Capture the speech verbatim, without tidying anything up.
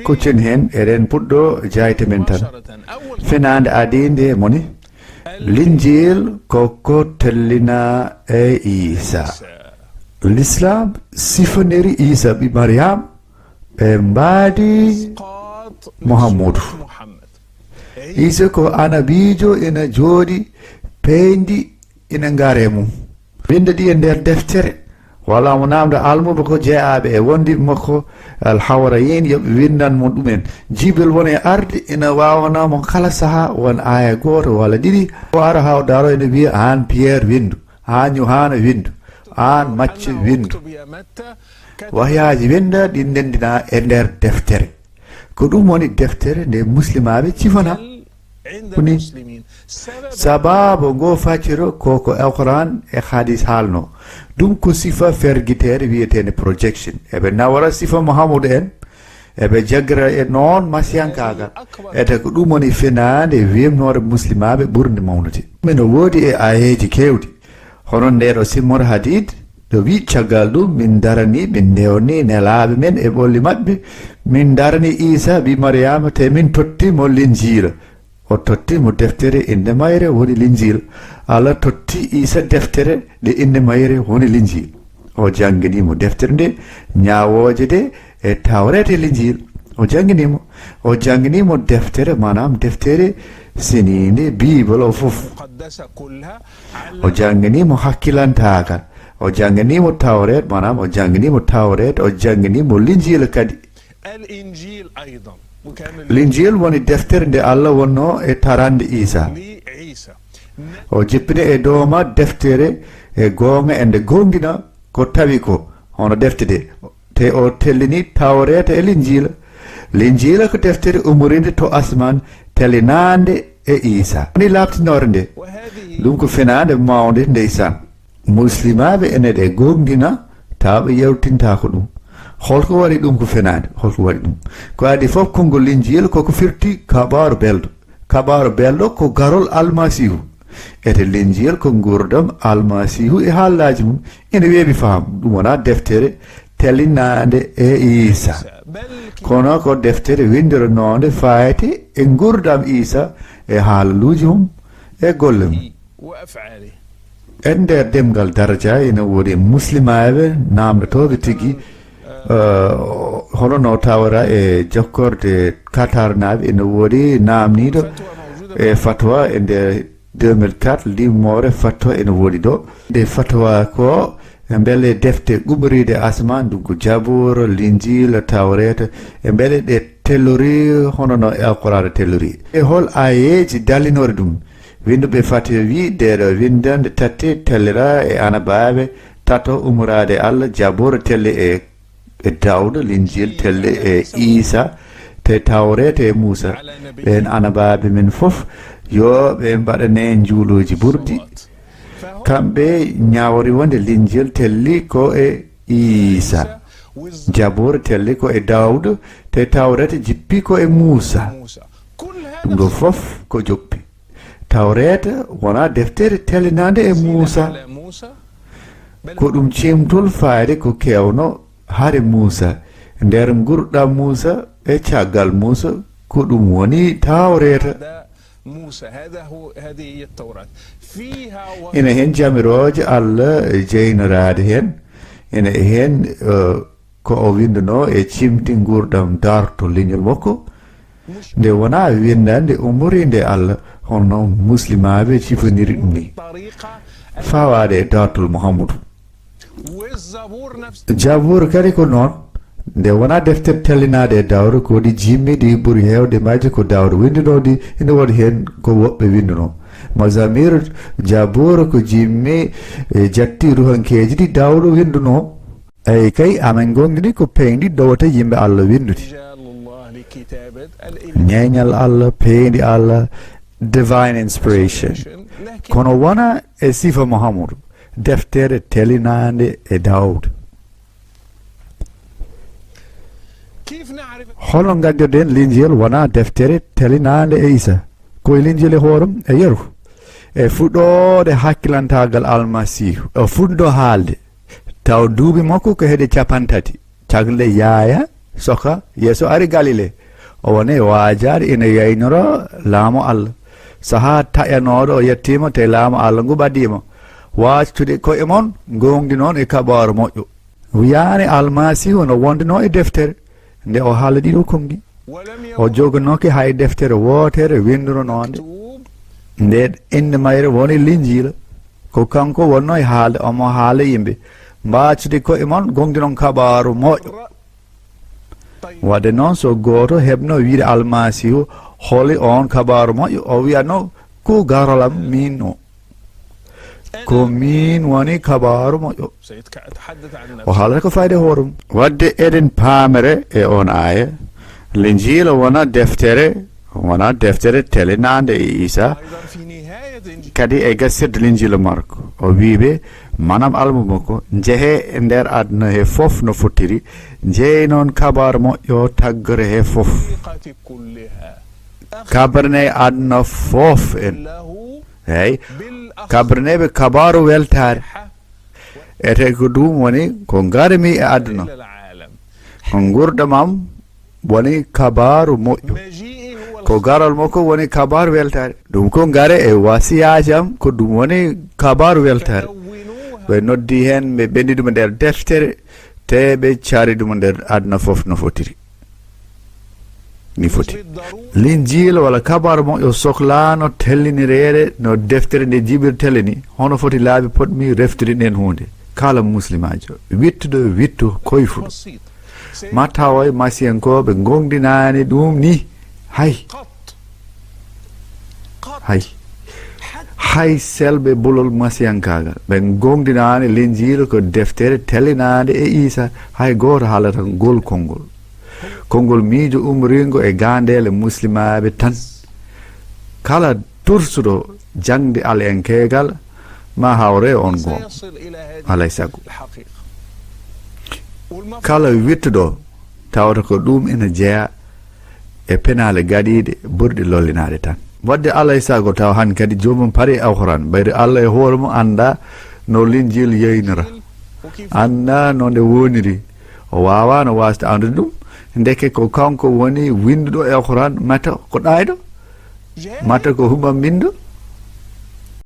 Kuccen heen eɗen puɗɗo jaayte men tan. Fenaande adiinde moni Linjil ko ko tellina e Iisa. Lislaam sifoniri Iisa ɓi Mariyam e mbaadi Muhammudu. Iisa ko anabiijo ina jooɗi peyndi ina ngare mum. Winnda ɗi e nder deftere. Wala mo naamda almuba ko jeeaaɓe e wondi makko alhawara yen yoɓe winndan mo ɗumen. Jibril won e arde ina waawana mo kala saha won aaya gooto wala ɗiɗi. O ara haa o daro ina wiya aan Piyeer winndu, aan Yohaana winndu, aan Macce winndu. Wahyaaji winnda ɗi ndenndina e nder deftere. Ko ɗum woni deftere nde muslimaaɓe cifana. Kuni sababu ngo facciro ko ko Alquran e hadis haalno. Ɗum ko sifa fergiteere wiyeteende projection. Eɓe nawara sifa Muhammadu en, eɓe jaggira e noon masiyankaagal. Ete ko ɗum woni fenaande wemnoore muslimaaɓe ɓurnde mawnude. Min o woodi e ayeeji keewɗi. Hono ndeeɗo Simmor Hadid, ɗo wi caggal ɗum min darani, min ndewni nelaaɓe men e ɓolli maɓɓe, min darani Iisa ɓi Mariyama te min totti mo Linjiila. O totti mo deftere innde mayre woni Linjiila. Allah totti Iisa deftere nde innde mayre woni Linjiila. O janngini mo deftere nde, ñaawooje ɗe e Tawreeta e Linjiila. O janngini mo, o janngini mo deftere, maanaam deftere seniinde Biibel o fof. O janngini mo hakkilantaagal. O janngini mo Tawreet, maanaam o janngini mo Tawreet, o janngini mo Linjiila kadi. Linjiila woni deftere nde Allah wonnoo e tarande Iisa. O jippini e dow ma deftere e goonga e nde goongina ko tawi ko hono defte ɗe. Te o tellini Tawreeta e Linjiila. Linjiila ko deftere ummoriinde to asmaan, tellinaande e Iisa. Woni laaɓtinoore nde. Ɗum ko fenaande mawnde ndeysaan. Muslimaaɓe ene ɗe goongina, tawa ɓe yewtintaako ɗum. Holko waɗi ɗum ko fenaande? Holko waɗi ɗum? Ko adii fof konngol Linjiila koko firti kabaaru belɗo. Kabaaru belɗo ko garol Almasiihu. Ete Linjiila ko nguurndam Almasiihu e haallaaji mum. Ene weeɓi faham. Ɗum wonaa deftere tellinaande e Iisa. Kono ko deftere winndiranoonde faayte e nguurndam Iisa e haalaluuji mum e golle mum. E nder ɗemngal daraja ina woodi muslimaaɓe naamndotooɓe tigi, eh, hono no tawra e jokkorde Qatar naaɓe ina woodi naamniiɗo e fatwa e nder deux mille quatre limmoore fatwa ina woodi ɗo. Nde fatwa ko mbele defte ummoriiɗe asmaan, ɗum ko Jabuura, Linjiila, Tawreeta, e mbele ɗe tellori hono no Alqur'aana tellori. E hol aayeeji dallinori ɗum? Winnduɓe Fatiha wi, ɗeeɗo winndannde tati tellira e anabaaɓe tato ummoraade Allah, Jabuura telli e, e Daawda, Linjiila telli e Iisa, te Tawreeta e Muusa. Ɓeen anabaaɓe men fof, yo ɓe mbaɗane njuuluuji ɓurɗi. Kamɓe ñaawri wonde Linjiila telli ko e Iisa. Jabuura telli ko e Daawda, te Tawreeta jippi ko e Muusa. Ɗum ɗo fof ko joppi. Tawreeta wonaa deftere tellinaande e Muusa. Ko ɗum ciimtol faayde ko kewno hare Muusa. Nder nguurndam Muusa e caggal Muusa, ko ɗum woni Tawreeta. Ina heen jamirooje Allah jeynoraade heen. Ina heen, eh, ko o winndunoo e ciimti nguurndam daartol leñol makko. Nde wonaa winndannde ummoriinde Allah, hono muslimaaɓe cifoniri ɗum ni. Fawaade e daartol Muhammadu. Jabuura kadi ko noon. Nde wonaa deftere tellinaade e Daawda, ko ɗi jimmi ɗi ɓuri heewde majje ko Daawda winndunoo ɗi, ina woodi heen ko woɓɓe winndunoo. Mazamir, Jabuura ko jimmi e jatti ruhankeeji ɗi Daawda winndunoo. Eey kay, amen ngoongɗini ko peewndi ɗowata yimɓe Allah winndude. Ñeeñal Allah, peewndi Allah, divine inspiration. Kono wona e sifa Muhammadu, deftere tellinaande e Daawda. Hono nganndirɗen Linjiyel wona deftere tellinaande e Iisa? Ko e Linjiyel e hoore mum e yeru. E fuɗɗoode hakkilantaagal Almasiihu, o fuɗɗo haalde. Taw duuɓi makko ko heɗe capantati. Tagle Yaaya soka Yeesu ari Galile. O woni waajaade ina yaynoro laamu Allah. Sahaa taƴanooɗo o yettiima, te laamu Allah ngu ɓadiima. Waajtude ko'e mon, ngoongdinon e kabaaru moƴƴo. Wiyaani Almasiihu no wonduno e deftere, nde o haala ɗiɗo konngi. O joganoke hay deftere wootere winnduro noonde. Nde innde mayre woni Linjiila. Ko kanko wonno e haalde, omo haala yimɓe. Mbaactude ko'e mon, ngoongdinon kabaaru moƴƴo. Wadde noon, so gooto heɓno wiide Almasiihu, holi oon kabaaru moƴƴo? O wiyatno, ko garal am miin o. Ko miin woni kabaaru moƴƴo. O haalata ko fayde hoore mum. Wadde eɗen paamere e oon aaya, Linjiila wona deftere, wona deftere telinaande e Iisaa, kadi e gasirde Linjiila Marko. O wii ɓe, manam almu makko, njehee e nder aduna he fof no fottiri, njeynon kabaaru moƴƴo taggore he fof. Kabrine aduna fof en. Eey, kabrine ɓe kabaaru weltaare. Ete ko ɗum woni ko ngarmi e aduna. Ko nguurndam am woni kabaaru moƴƴo. Ko garal makko woni kabaaru weltaare. Ɗum ko ngare e wasiyaaji am, ko ɗum woni kabaaru weltaare. Ɓe noddi heen, ɓe ɓenndi ɗum e nder deftere, te ɓe caari ɗum e nder aduna fof no fotiri. Ni foti. Linjiila walla kabaaru moƴƴo soklaano tellinireede no deftere nde Jibril tellini, hono foti laabi poɗmi reftude ndeen huunde. Kala muslimaajo, wittuɗo wittu koyfuɗo. Ma tawoy masiyankooɓe ngoongdinaani ɗum ni, hay. Hay. Hay selɓe bolol masiyankaagal, ɓe ngoongdinaani Linjiila ko deftere tellinaande e Iisaa, hay gooto haalata ngol konngol. Konngol miijo umriingo e gaandeele muslimaaɓe tan. Kala tursuɗo jaŋde aliyankeegal ma hawre on goom, alay sago. Kala wittuɗo tawata ko ɗum ina jeyaa e penaale gaɗiiɗe ɓurɗe lollinaade tan. Wadde alay sago taw han kadi joomum paari Alxuraan, ɓayri Allah e hoore mum anndaa no Linjiila yeynira, anndaa no nde woniri, o waawaano waasde anndude ɗum, ndeke ko kanko woni winnduɗo e Alxuraan, mata ko ɗaayɗo, mata ko huɓɓam binndo.